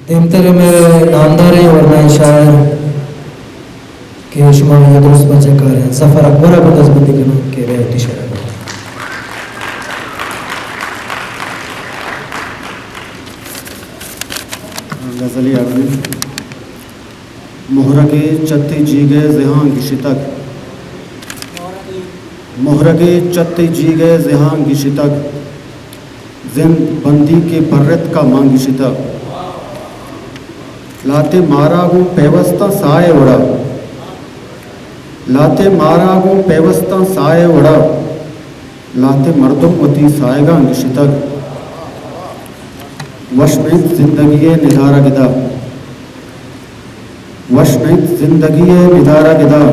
دیمتر ءَ مئے نامداریں ورنائیں شاعر کہ شما آئی ءَ درست پجہ کاریں، ظفر اکبر ءَ گوں دزبندی کناں کہ بیا وتی شعر ءَ گوں۔ غزلی آبی۔ مہرگے چتے جیگ ءِ زہاں گشتگ، مہرگے چتے جیگ ءِ زہاں گشتگ، زند بندیکے پرتکا مان گشتگ۔ لہتے مارا گوں پیوستاں ساہ ءِ وڑا، لہتے مارا گوں پیوستاں ساہ ءِ وڑا، لہتے مردم وتی ساہگاں گشتگ۔ وش نہ انت زندگی ءِ ندارگ ادا، وش نہ انت زندگی ءِ ندارگ ادا،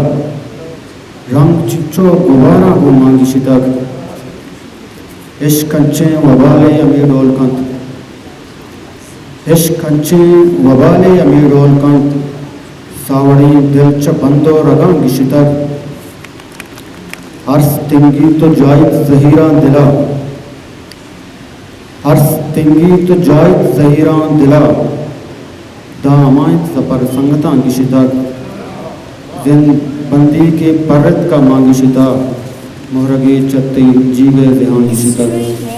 رنگ چنچو غباراں گوں مان گشتگ۔ عشق انچیں وبالے ہمے ڈول کنت، عشق انچیں وبالے ہمے ڈول کنت، ساوڑیں دل چہ بند ءُ رگاں گشتگ۔ ارس تنگیت ءُ جاہیت زہیراں دلا، ارس تنگیت ءُ جاہیت زہیراں دلا، داں ہما انت سپر سنگتاں گشتگ۔ زند بندیکے پرتکا مان گشتگ، مہرگے چتے جیگ ءِ زہاں گشتگ۔